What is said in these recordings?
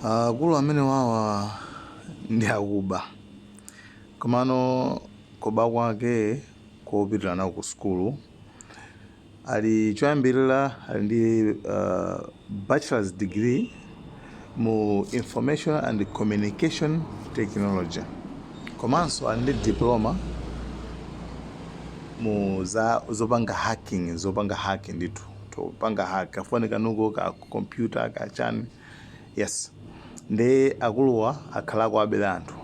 Akulu amene wawa ndi akuba, komano kuba kwake kopitira nawo ku sukulu. Ali choyambirira ali ndi bachelor's degree mu information and communication technology, komanso ali ndi diploma mu za zopanga hacking, zopanga hack ndithu, topanga hack kafoni kanuko ka computer kachani. Yes, nde akuluwa akhala akuabera anthu,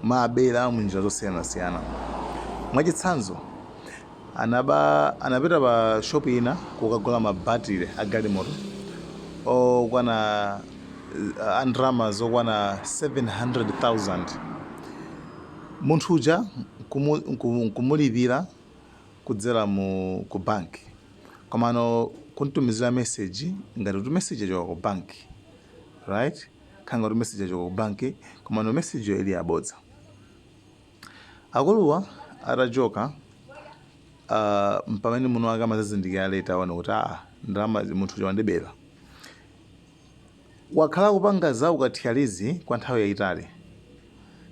maabera munjira zosiyanasiyana. Mwachitsanzo, anaba, anapita pa shop ina kukagula mabatire a galimoto okwana a ndalama zokwana 700,000. Munthu uja nkumulipira kudzera mu ku banki, komano kuntumizira message ngati kuti message yachoka ku banki, right? Khanga kuti message yachoka ku banki, komano message yo ili yabodza. Akuluwa atachoka, mpamene muno wake amazazindikira later on kuti aa, ndalama munthu uja wandibera. Wakhala kupanga za ukathyalizi kwa nthawi yayitali,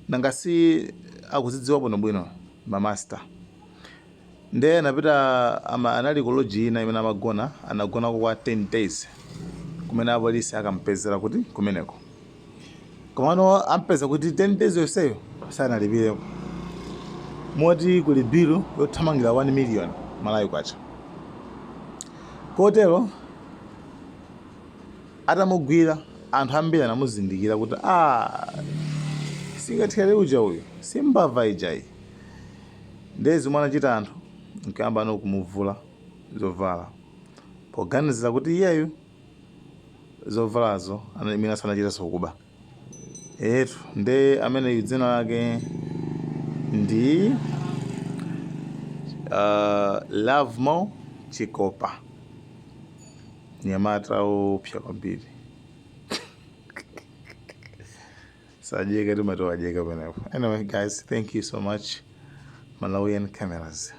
nanga si akuzidziwa bwinobwino ma master. Nde anapita anali ku lodge ina imene amagona, anagonako kwa 10 days, kumene apolisi akampezera kuti kumeneko. Komano ampeza kuti 10 days yonseyo sanalipireko, moti kuli bilu yothamangira 1 million Malawi kwacha. Kotero atamugwira, anthu ambiri anamuzindikira kuti a sikathyali uja uyu, si mbava ijayi. Ndiye zomwe anachita anthu nkuyamba ano kumuvula zovala, poganizira kuti iyeyu zovalazo mwina sanachitanso kuba etu. Nde ameneyu dzina lake ndi Lovemore Chikopa, nyamata opsa kwambiri. Sajeka timati wajeka penepo. Anyway guys, thank you so much. Malawian Cameras.